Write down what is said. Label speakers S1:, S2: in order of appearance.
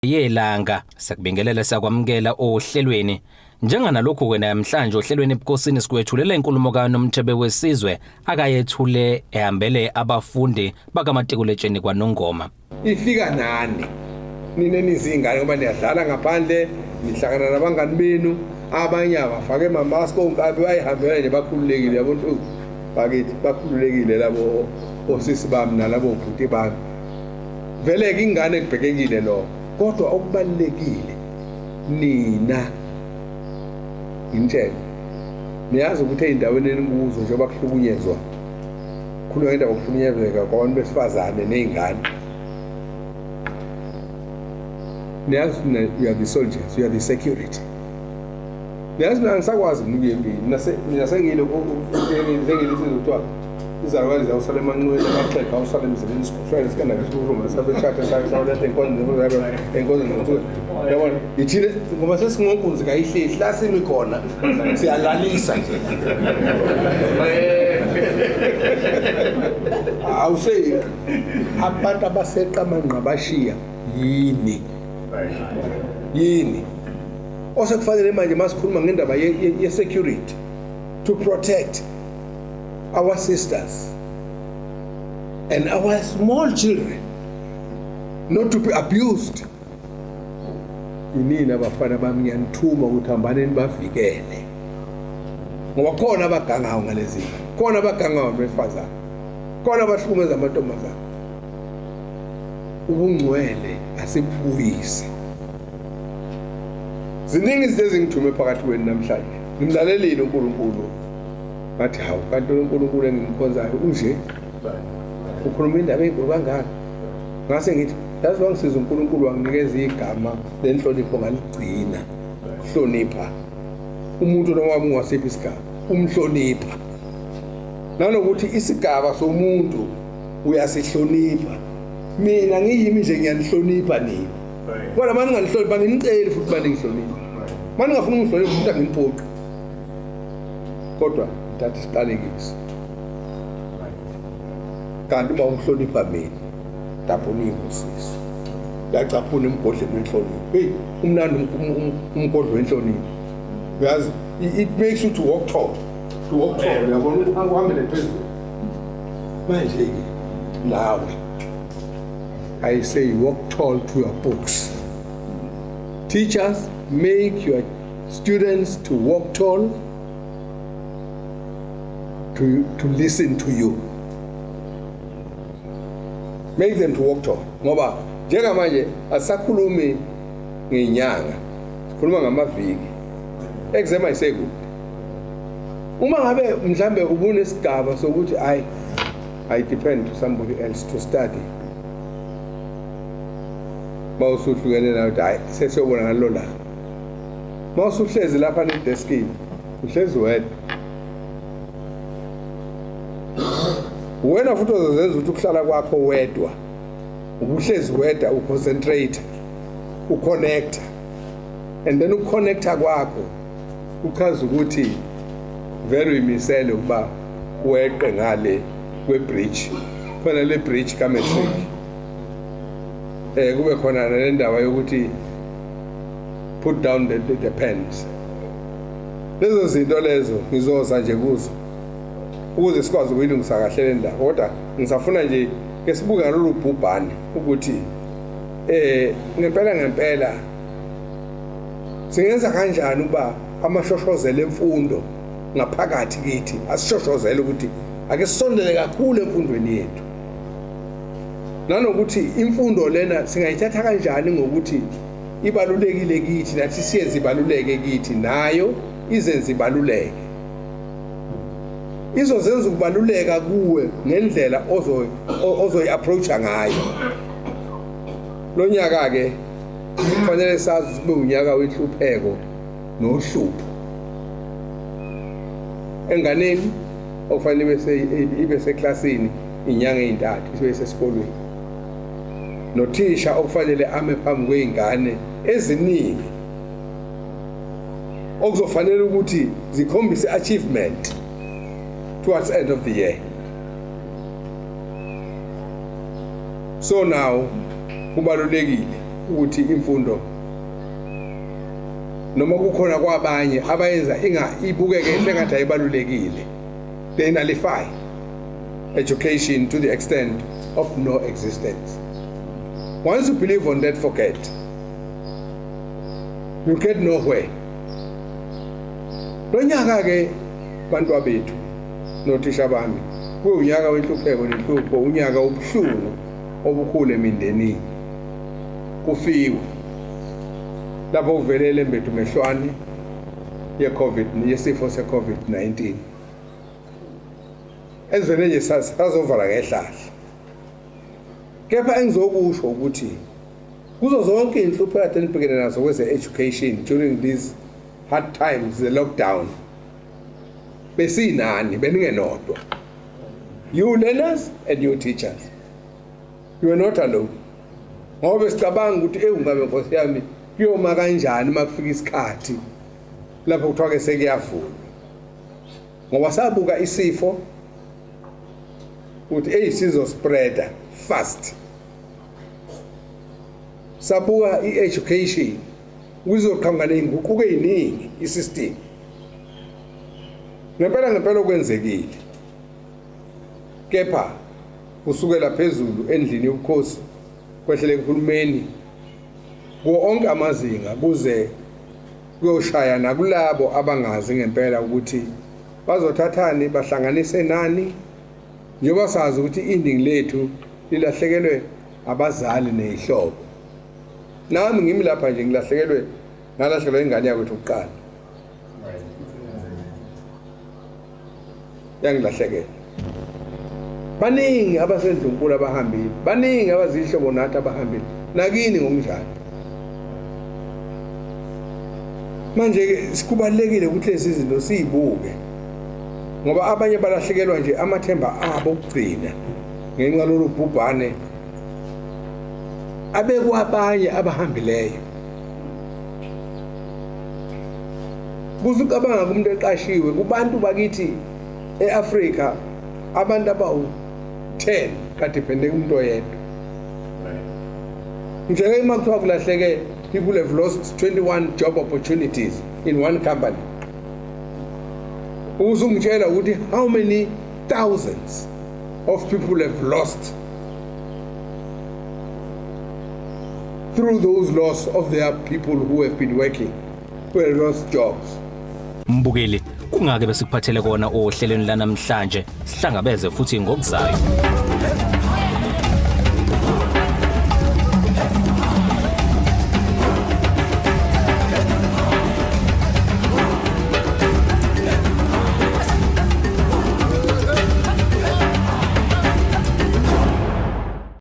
S1: Yelanga sakubingelela, sakwamukela ohlelweni. Njenganalokhu-ke namhlanje ohlelweni ebukhosini sikwethulela inkulumo kaNomthebe wesizwe akayethule ehambele abafundi bakamatikuletsheni kwaNongoma.
S2: Ifika nani nina nizingane, ngoba niyadlala ngaphandle, nihlangana nabangani benu, abanye abafake amamaski onkabi, bayihambela nje bakhululekile. Yabona bakithi, bakhululekile labo osisi bami nalabo bhuti bami. Vele-ke ingane kubhekekile lokho, kodwa okubalulekile nina nginitshele, niyazi ukuthi ey'ndaweni enikuzo njengoba kuhlukunyezwa, khulunywa ngendaba yokuhlukunyezeka kwabantu besifazane ney'ngane, niyazi you are the soldiers, you are the security. Niyazi mina angisakwazi mina ukuya empini, mina sengilokhu kuthiwa izalukwazi zawusala emanxiweni, amaxhegu awusala emzileni, isikhuhlwane sikanake sikhuluma sabeshada sawuletha enkonzo enkonzo nokuthiwa yabona ithile, ngoba sesingonkunzi kayihlehli la simi khona siyalalisa nje. Awuse abantu abaseqa amangqabashiya yini yini osekufanele manje masikhuluma ngendaba ye-security to protect our sisters and our small children not to be abused. Inini abafana bami, ngiyanithuma ukuthi hambani nibavikele, ngoba khona abagangayo ngalezi, khona abagangayo besifazane, khona abahlukumeza amantombazane. Ubungcwele asibuyise. Ziningi izinto ezingithume phakathi kwenu namhlanje. Ngimlalelile uNkulunkulu, ngathi hawu, kanti uNkulunkulu engimkhonzayo unje, ukhuluma indaba enkulu kangaka. Ngase ngithi yazi wangisiza uNkulunkulu, wanginikeza igama lenhlonipho, ngaligcina. Hlonipha umuntu noma ungasiphi isigaba, umhlonipha, nanokuthi isigaba somuntu uyasihlonipha. Mina ngiyimi nje ngiyanihlonipha nina, kodwa mani nganihlonipha, nginiceli futhi mani ngihlonipha, mani ngafuna ungihlonipha futhi anginiphoqi, kodwa ngithatha isiqalekiso. Kanti uma ungihlonipha mina, taphuna iy'busiso, uyacaphuna emgodleni wenhlonipho. Hey, umnandi umgodlo wenhlonipho, uyazi, it makes you to walk tall, to walk tall, uyabona, uhambele phezulu. Manje-ke nawe, I say walk tall to your books. Teachers, make your students to walk tall, to listen to you. Make them to walk tall. Ngoba njengamanje asakhulumi ngenyanga, sikhuluma ngamaviki. Exam ayisekude. Uma ngabe mhlambe ubunesigaba sokuthi I depend to somebody else to study, mawusuhlukene nayo ukuthi hayi, sesiyobona ngalelo langa. Mawusuhlezi lapha nedeskini, uhlezi wedwa wena, futhi ozozenza ukuthi ukuhlala kwakho wedwa, ubuhlezi wedwa, uconcentrate, uconnect, and then ukuconnecta kwakho kuchaza ukuthi vele uyimisele ukuba weqe ngale kwe-bridge, khona le bridge ka-matric, kube khona le ndaba yokuthi put down the pens. Lezo zinto lezo ngizoza nje kuzo ukuze sikwazi ukuyilungisa kahle le ndaba, kodwa ngisafuna nje ke sibuke ngalolu bhubhane ukuthi ngempela ngempela singenza kanjani ukuba amashoshozelo emfundo ngaphakathi kithi asishoshozele ukuthi ake sisondele kakhulu emfundweni yethu, nanokuthi imfundo lena singayithatha kanjani ngokuthi ibalulekile kithi, nathi siyenze ibaluleke kithi, nayo izenze ibaluleke, izozenza ukubaluleka kuwe ngendlela ozoyi-approacha ngayo. Lo nyaka-ke kufanele sazi kube unyaka wenhlupheko nohlupho enganeni okufanele ibe seklasini inyanga ey'ntathu ibe sesikolweni, nothisha okufanele ame phambi kwey'ngane eziningi okuzofanele ukuthi zikhombise achievement towards end of the year. So now kubalulekile Ukuthi imfundo, noma kukhona kwabanye abayenza inga ibukeke sengathi ayibalulekile, they nullify education to the extent of no existence. Once you believe on that, forget, you get nowhere. Lo nyaka ke, bantu bethu nothisha bami, kuwunyaka wenhlupheko nenhlupho, unyaka obuhlungu obukhulu emindenini. Kufiwe lapho kuvelele embethu mehlwane ye-COVID, yesifo se-COVID-19, ezivele nje sazovala ngehlahla. Kepha engizokusho ukuthi kuzo zonke inhlupho ekade nibhekene nazo kweze-education during these hard times, the lockdown, besinani, beningenodwa. You learners and you teachers, you are not alone, ngoba sicabanga ukuthi ewu, ngabe nkosi yami kuyoma kanjani uma kufika isikhathi lapho kuthiwa ke sekuyavulwa, ngoba sabuka isifo ukuthi eyi, sizo-spreada fast. Sabuka i-education kuzoqhamuka ney'nguquko ey'ningi, i-system. Ngempela ngempela okwenzekile, kepha kusukela phezulu endlini yobukhosi, kwehlele kuhulumeni kuwo onke amazinga, kuze kuyoshaya nakulabo abangazi ngempela ukuthi bazothathani, bahlanganise nani, njengoba sazi ukuthi iningi lethu lilahlekelwe abazali ney'hlobo. Nami ngimi lapha nje, ngilahlekelwe, ngalahlekelwa ingane yakwethu kuqala, yangilahlekela. Baningi abasendlunkulu abahambile, baningi abazihlobo nathi abahambile, nakini ngokunjalo. Manje-ke kubalulekile ukuthi lezi zinto siyibuke, ngoba abanye balahlekelwa nje amathemba abo okugcina ngenxa lolu bhubhane, abekwabanye abahambileyo. Kuzucabanga kumuntu eqashiwe kubantu bakithi e-Afrika, abantu abawu-10 ba-depende kumuntu oyedwa. Njenge uma kuthiwa kulahleke, people have lost 21 job opportunities in one company, uzungitshela ukuthi how many thousands of people have lost through those loss of their people who have been working, who have lost jobs.
S1: Mbukeli, kungake besikuphathele kona ohlelweni lanamhlanje. Sihlangabeze futhi ngokuzayo.